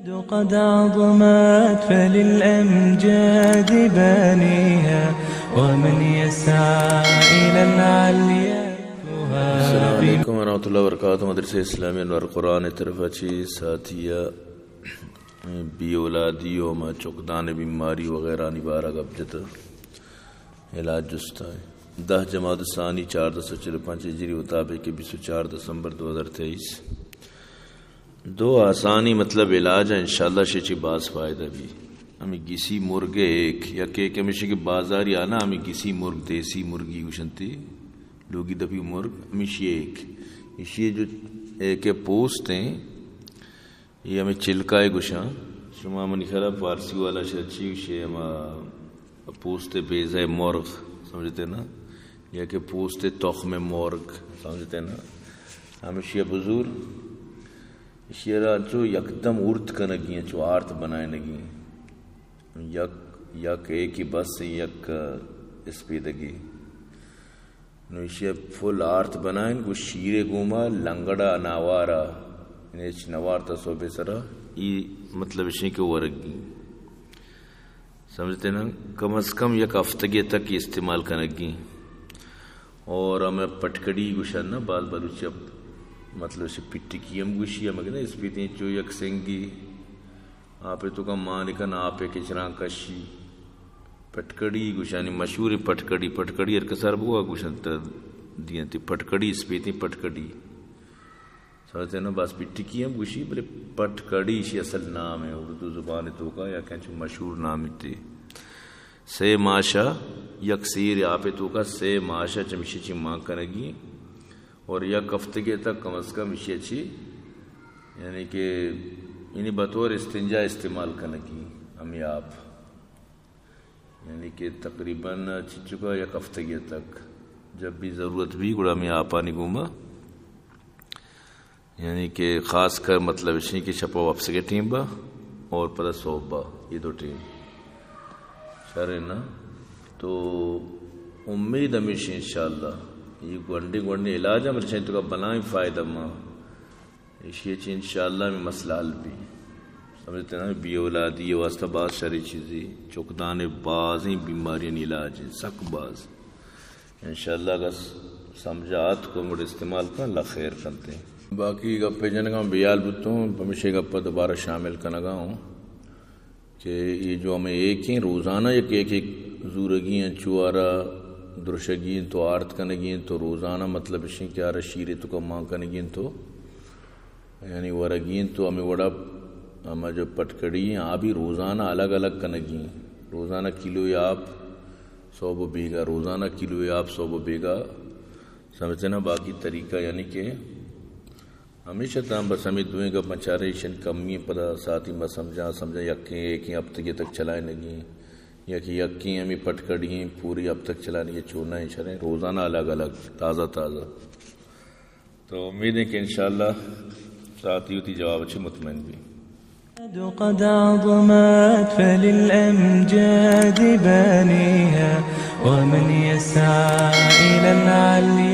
قد عظمت فللأمجاد بانيها، ومن يسعى إلى العليا السلام علیکم ورحمۃ اللہ وبرکاتہ۔ مدرسہ اسلامی انوار قرآن طرف چی ساتھی بے اولادی و ما چکدان بیماری وغیرہ نی بارہ گپ جتا۔ علاج جستا ہے۔ دہ جمادی الثانی چاردہ سو چل پنچ ہجری مطابق بیست و چار دسمبر دو ہزار تئیس۔ دو آسانی مطلب علاج ہیں، انشاءاللہ شے چی باز فائدہ بی۔ ہمیں گسی مرگ ایک، یک ایک ہمیشہ کہ بازاری آنا، ہمیں گسی مرگ، دیسی مرگی گوشنتی، لوگی دپی مرگ، ہمیشی ایک۔ ایشی جو ایک پوست ہیں، یہ ہمیں چلکائے گوشاں۔ شما منی خیال فارسی والا شرچی گوشے ہما پوست بیزہ مرغ، سمجھتے نا؟ یا کہ پوست تخم مرغ، سمجھتے نا؟ ہمیشی بزور، ایشی را انچو یکدم ارد کنگی، انچو آرت بنائنگی۔ یک، یک ایکی بس، یک اسپیدگی۔ نو ایشی فل آرت بنائن، گو شیرے گوما لنگڑا ناوارا، یعنی ہچ نوارتا صوبے سرا، ای مطلب اشیں کہ ورگی۔ سمجھتے نا؟ کم از کم یک ہفتگے تک استعمال کنگی۔ اور ہمیں پٹکڑی گوشن نا، باز بلوچی اب مطلب سے پٹکی ہم گوشی، ہم کہ نا اسپیتیں چو یک سنگی، آپے توکا مان کن، آپے کچران کشی۔ پٹکڑی گوشانی مشہور پٹکڑی، پٹکڑی ہر کسار بگوا گوشن تا دیاں تی پٹکڑی، اسپیتیں پٹکڑی۔ سمجھتے نا، بس پٹکی ہم گوشی، بلے پٹکڑی ایشی اصل نام ہے اردو زبان توکا، یا کہ انچو مشہور نام تے۔ سے ماشا یک سیر آپے توکا، سے ماشا چمیشی چی مان کنگی، اور یک ہفتگے تک کم از کم ایشی چی، یعنی کہ، یعنی بطور استنجا استعمال کنگی ہمیں آپ۔ یعنی کہ تقریباً چچکا یک ہفتگے تک، جب بھی ضرورت بھی گڑا ہمیں آپانی گوما، یعنی کہ خاص کر مطلب اشیں کہ شپا وپسگے ٹیم با اور پدا صوب با، یہ دو ٹیم شر ہے نا۔ تو امید ہمیش انشاءاللہ یہ گونڈے گونڈے علاج ہم رچیں تو کا بلائیں فائدہ ما۔ ایشی چی انشاءاللہ ہمیں مسئلہ حل بی۔ سمجھتے نا، بے اولادی واسطہ باز شری چیزی، چکدان بازیں بیماریانی علاج ہیں، سک باز۔ انشاءاللہ اگر سمجھا آت کو مڑ استعمال کن، اللہ خیر کنتے۔ باقی گپے جنگاں بیال بوتوں، پمیشے گپا دوبارہ شامل کنگا ہوں۔ کہ یہ جو ہمیں ایکیں روزانہ یک ایک ایک زورگی ہیں، چو آرا درشگی ہیں تو آرت کنگی ہیں تو روزانہ مطلب اشیں کہ آرا شیرے تو کمان کنگی ہیں تو یعنی ورگی ہیں تو ہمیں وڑا ہما جو پٹکڑی ہیں آ بھی روزانہ الگ الگ کنگی ہیں۔ روزانہ کلو یا آپ صوب و بیگا، روزانہ کلو یا آپ صوب و بیگا۔ سمجھتے نا؟ باقی طریقہ یعنی کہ ہمیشہ تاں بس ہمیں دوئیں گپ مچارے، ایشن کمی پدا ساتھی ما سمجھاں، سمجھاں یکیں ایکیں ہفتگے تک چلائینگی، یا کہ یکیں ہمیں پٹکڑی ہیں پوری ہفتگ چلائینگی، چو نہ شریں روزانہ الگ الگ تازہ تازہ۔ تو امید ہے کہ انشاءاللہ ساتھی وتی جواب چی مطمئن بی۔ قد عظمت فللأمجاد بانيها، ومن يسعى إلى العلي